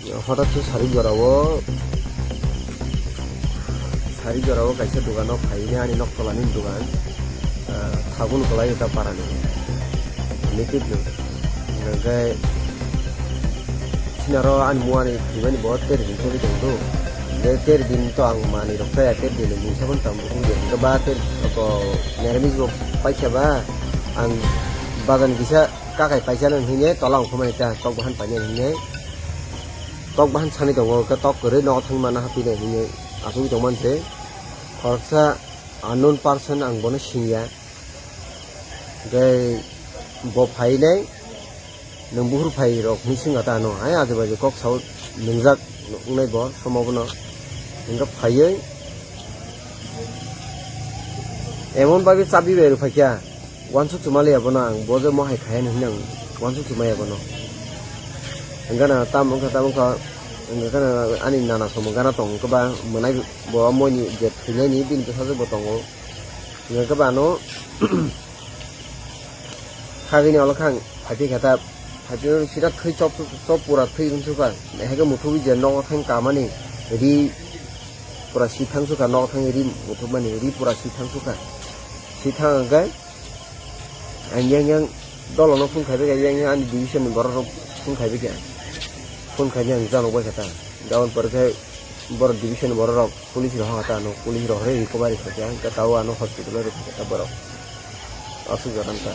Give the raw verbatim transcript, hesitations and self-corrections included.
Hotat khe sari jorao, sari jorao kaisa dogano phaini ani nok tolani dogan, ah, thabun kwlai ta parani. Nitip no. Hingkhe sinaro ani muani thwimani bo ter din choli tongdo. Je ter din to ang manwi rok chaya, ter din mungsa phano tamo wngya. Hingkhe ba ter ko neramis bo paikha ba ang bagan kisa kakai paisa nang hinwi tola ongkhormani ta tok bahan painani hinwi. Tok bahan sani tongo, hwnkhe tok kwrwi nogo thangwi manna hapinai hinwi achugwi tongmani se. Khoroksa unknown person ang bono singya. Tei bo phainai, nwng buhur phai rok hinwi swngkha ta ano. Hai aje baje kok sao nwngjak wngnai bo somo bono. Hwnkhe phaiwi emon bagwi chabi bai rw phaikha. Uansuk chumali abono ang, bo je mohai khai hinwi ang uansuk chumai abono. Hingkhe na tam wngkha, tam wngkha, hingkhe na ani nana somo gana tong khe ba mwnai bo moini je thwinaini bini bwsajwk bo tongo. Hingkhe ba ano hagini olo khe ang phaiphi khe ta, phaiphi sida thwi chop, chop pura thwi wngsukha. Hai khe muthubwi je nogo thang kamani ri pura si thangsukha, nogo thang ri muthubmani ri pura si thangsukha. Si thang hwnkhe Ang yang yang dolo no phone khai bai kha, yang yang ani division ni borok rok phone khai bai kha. Phone khai ni ang jano bai kha ta. Jabon pore khe borok division ni borok rok police rok ha ta ano, police rok hwnkhe recovery kha khe ang ta tao ano hospital o rw kha ta borok. Aswk jora wngkha.